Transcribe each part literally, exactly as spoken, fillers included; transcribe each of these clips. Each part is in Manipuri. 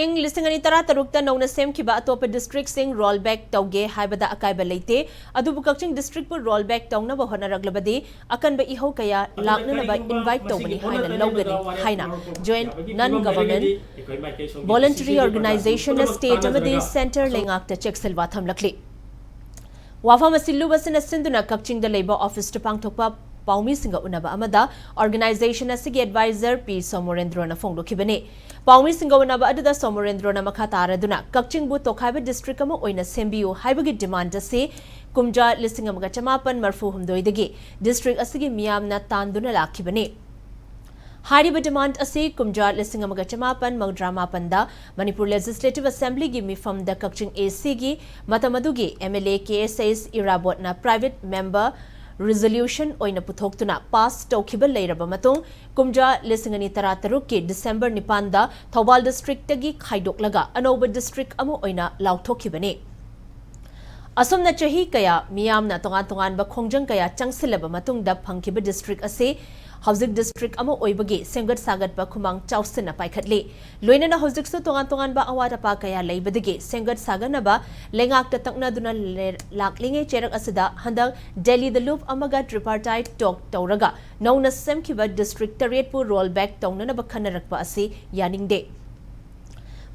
ꯏꯪ ꯂꯤꯁꯤꯡ ꯑꯅꯤ ꯇꯔꯥꯇꯔꯨꯛꯇ ꯅꯧꯅ ꯁꯦꯝꯈꯤꯕ ꯑꯇꯣꯞꯄ districtꯁꯤꯡ roll back ꯇꯧꯒꯦ ꯍꯥꯏꯕꯗ ꯑꯀꯥꯏꯕ ꯂꯩꯇꯦ, ꯑꯗꯨꯕꯨ ꯀꯛꯆꯤꯡ districtꯄꯨ roll back ꯇꯧꯅꯕ ꯍꯣꯠꯅꯔꯛꯂꯕꯗꯤ ꯑꯀꯟꯕ ꯏꯍꯧ ꯀꯌꯥ ꯂꯥꯛꯅꯅꯕ invite ꯇꯧꯕꯅꯤ ꯍꯥꯏꯅ ꯂꯧꯒꯅꯤ ꯍꯥꯏꯅ Joint Non-Government Voluntary Organizationꯅ state ꯑꯃꯗꯤ centre ꯂꯩꯉꯥꯛꯇ ꯆꯦꯛꯁꯤꯜꯋꯥ ꯊꯝꯂꯛꯂꯤ꯫ ꯋꯥꯐꯝ ꯑꯁꯤ ꯂꯨꯕ ꯁꯤꯟꯅ ꯁꯤꯟꯗꯨꯅ ꯀꯛꯆꯤꯡꯗ ꯂꯩꯕ officeꯇ ꯄꯥꯡꯊꯣꯛꯄ ꯄꯥꯎꯃꯤꯁꯤꯡꯒ ꯎꯅꯕ ꯑꯃꯗ organization ꯑꯁꯤꯒꯤ advisor ꯄꯤ ꯁꯣꯃꯣꯔꯦꯟꯗ꯭ꯔꯣꯅ ꯐꯣꯡꯗꯣꯛꯈꯤꯕꯅꯤ꯫ ꯄꯥꯎꯃꯤꯁꯤꯡꯒ ꯎꯅꯕ ꯑꯗꯨꯗ ꯁꯣꯃꯣꯔꯦꯟꯗ꯭ꯔꯣꯅ ꯃꯈꯥ ꯇꯥꯔꯗꯨꯅ ꯀꯛꯆꯤꯡꯕꯨ ꯇꯣꯈꯥꯏꯕ district ꯑꯃ ꯑꯣꯏꯅ ꯁꯦꯝꯕꯤꯌꯨ ꯍꯥꯏꯕꯒꯤ demand ꯑꯁꯤ ꯀꯨꯝꯖꯥ ꯂꯤꯁꯤꯡ ꯑꯃꯒ ꯆꯃꯥꯄꯟ ꯃꯔꯐꯨ ꯍꯨꯝꯗꯣꯏꯗꯒꯤ district ꯑꯁꯤꯒꯤ ꯃꯤꯌꯥꯝꯅ ꯇꯥꯟꯗꯨꯅ ꯂꯥꯛꯈꯤꯕꯅꯤ꯫ ꯍꯥꯏꯔꯤꯕ demand ꯑꯁꯤ ꯀꯨꯝꯖꯥ ꯂꯤꯁꯤꯡ ꯑꯃꯒ ꯆꯃꯥꯄꯟ ꯃꯧꯗ꯭ꯔꯥ ꯃꯥꯄꯟꯗ ꯃꯅꯤꯄꯨꯔ Legislative Assemblyꯒꯤ ꯃꯤꯐꯝꯗ ꯀꯛꯆꯤꯡ ACꯒꯤ ꯃꯇꯝ ꯑꯗꯨꯒꯤ MLA ꯀꯦ ꯑꯦꯁ ꯑꯩꯆ ꯏꯔꯥꯕꯣꯠꯅ private member resolution ꯑꯣꯏꯅ ꯄꯨꯊꯣꯛꯇꯨꯅ pass ꯇꯧꯈꯤꯕ ꯂꯩꯔꯕ ꯃꯇꯨꯡ, ꯀꯨꯝꯖꯥ ꯂꯤꯁꯤꯡ ꯑꯅꯤ ꯇꯔꯥꯇꯔꯨꯛꯀꯤ December ꯅꯤꯄꯥꯟꯗ ꯊꯧꯕꯥꯜ districtꯇꯒꯤ ꯈꯥꯏꯗꯣꯛꯂꯒ ꯑꯅꯧꯕ district ꯑꯃ ꯑꯣꯏꯅ ꯂꯥꯎꯊꯣꯛꯈꯤꯕꯅꯤ꯫ ꯑꯁꯨꯝꯅ ꯆꯍꯤ ꯀꯌꯥ ꯃꯤꯌꯥꯝꯅ ꯇꯣꯉꯥꯟ ꯇꯣꯉꯥꯟꯕ ꯈꯣꯡꯖꯪ ꯀꯌꯥ ꯆꯪꯁꯤꯜꯂꯕ ꯃꯇꯨꯡꯗ ꯐꯪꯈꯤꯕ district ꯑꯁꯤ ꯍꯧꯖꯤꯛ district ꯑꯃ ꯑꯣꯏꯕꯒꯤ ꯁꯦꯝꯒꯠ ꯁꯥꯒꯠꯄ ꯈꯨꯃꯥꯡ ꯆꯥꯎꯁꯤꯟꯅ ꯄꯥꯏꯈꯠꯂꯤ꯫ ꯂꯣꯏꯅꯅ ꯍꯧꯖꯤꯛꯁꯨ ꯇꯣꯉꯥꯟ ꯇꯣꯉꯥꯟꯕ ꯑꯋꯥꯠ ꯑꯄꯥ ꯀꯌꯥ ꯂꯩꯕꯗꯒꯤ ꯁꯦꯝꯒꯠ ꯁꯥꯒꯠꯅꯕ ꯂꯩꯉꯥꯛꯇ ꯇꯛꯅꯗꯨꯅ ꯂꯦ-, ꯂꯥꯛꯂꯤꯉꯩ ꯆꯩꯔꯛ ꯑꯁꯤꯗ ꯍꯟꯗꯛ ꯗꯦꯜꯂꯤꯗ ꯂꯨꯞ ꯑꯃꯒ tripartite talk ꯇꯧꯔꯒ ꯅꯧꯅ ꯁꯦꯝꯈꯤꯕ district ꯇꯔꯦꯠꯄꯨ roll back ꯇꯧꯅꯅꯕ ꯈꯟꯅꯔꯛꯄ ꯑꯁꯤ ꯌꯥꯅꯤꯡꯗꯦ꯫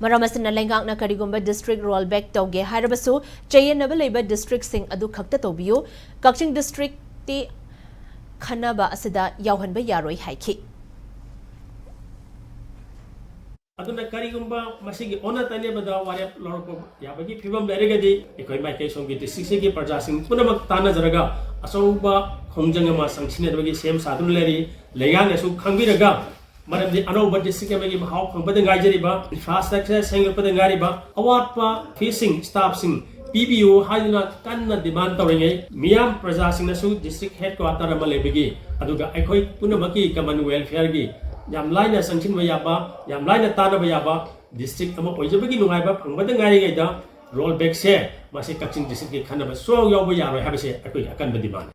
ꯃꯔꯝ ꯑꯁꯤꯅ ꯂꯩꯉꯥꯛꯅ ꯀꯔꯤꯒꯨꯝꯕ district roll back ꯇꯧꯒꯦ ꯍꯥꯏꯔꯕꯁꯨ ꯆꯌꯦꯠꯅꯕ ꯂꯩꯕ districtꯁꯤꯡ ꯑꯗꯨ ꯈꯛꯇ ꯇꯧꯕꯤꯌꯨ꯫ ꯀꯛꯆꯤꯡ districtꯇꯤ ꯈꯟꯅꯕ ꯑꯁꯤꯗ ꯌꯥꯎꯍꯟꯕ ꯌꯥꯔꯣꯏ ꯍꯥꯏꯈꯤ꯫ ꯑꯗꯨꯅ ꯀꯔꯤꯒꯨꯝꯕ ꯃꯁꯤꯒꯤ ꯑꯣꯟꯅ ꯇꯩꯅꯕꯗ ꯋꯥꯔꯦꯞ ꯂꯧꯔꯛꯄ ꯌꯥꯕꯒꯤ ꯐꯤꯕꯝ ꯂꯩꯔꯒꯗꯤ ꯑꯩꯈꯣꯏ ꯃꯥꯏꯀꯩ ꯁꯣꯝꯒꯤ districtꯁꯤꯒꯤ ꯄ꯭ꯔꯖꯥꯁꯤꯡ ꯄꯨꯝꯅꯃꯛ ꯇꯥꯟꯅꯖꯔꯒ ꯑꯆꯧꯕ ꯈꯣꯡꯖꯪ ꯑꯃ ꯆꯪꯁꯤꯟꯅꯕꯒꯤ ꯁꯦꯝ ꯁꯥꯗꯨꯅ ꯂꯩꯔꯤ꯫ ꯂꯩꯉꯥꯛꯅꯁꯨ ꯈꯪꯕꯤꯔꯒ, ꯃꯔꯝꯗꯤ ꯑꯅꯧꯕ district ꯑꯃꯒꯤ ꯃꯍꯥꯎ ꯐꯪꯕꯗ ꯉꯥꯏꯖꯔꯤꯕ, infrastructure ꯁꯦꯝꯒꯠꯄꯗ ꯉꯥꯏꯔꯤꯕ, ꯑꯋꯥꯠꯄ officeꯁꯤꯡ, staffꯁꯤꯡ ꯄꯤꯕꯤꯌꯨ ꯍꯥꯏꯗꯨꯅ ꯀꯟꯅ demand ꯇꯧꯔꯤꯉꯩ, ꯃꯤꯌꯥꯝ ꯄ꯭ꯔꯖꯥꯁꯤꯡꯅꯁꯨ district headquarter ꯑꯃ ꯂꯩꯕꯒꯤ, ꯑꯗꯨꯒ ꯑꯩꯈꯣꯏ ꯄꯨꯝꯅꯃꯛꯀꯤ common welfareꯒꯤ ꯌꯥꯝ ꯂꯥꯏꯅ ꯆꯪꯁꯤꯟꯕ ꯌꯥꯕ, ꯌꯥꯝ ꯂꯥꯏꯅ ꯇꯥꯟꯅꯕ ꯌꯥꯕ district ꯑꯃ ꯑꯣꯏꯖꯕꯒꯤ ꯅꯨꯡꯉꯥꯏꯕ ꯐꯪꯕꯗ ꯉꯥꯏꯔꯤꯉꯩꯗ roll backꯁꯦ ꯃꯁꯤ ꯀꯛꯆꯤꯡ districtꯀꯤ ꯈꯟꯅꯕ ꯁꯨꯡꯌꯥꯎ ꯌꯥꯎꯕ ꯌꯥꯔꯣꯏ ꯍꯥꯏꯕꯁꯦ ꯑꯩꯈꯣꯏꯒꯤ ꯑꯀꯟꯕ demandꯅꯤ꯫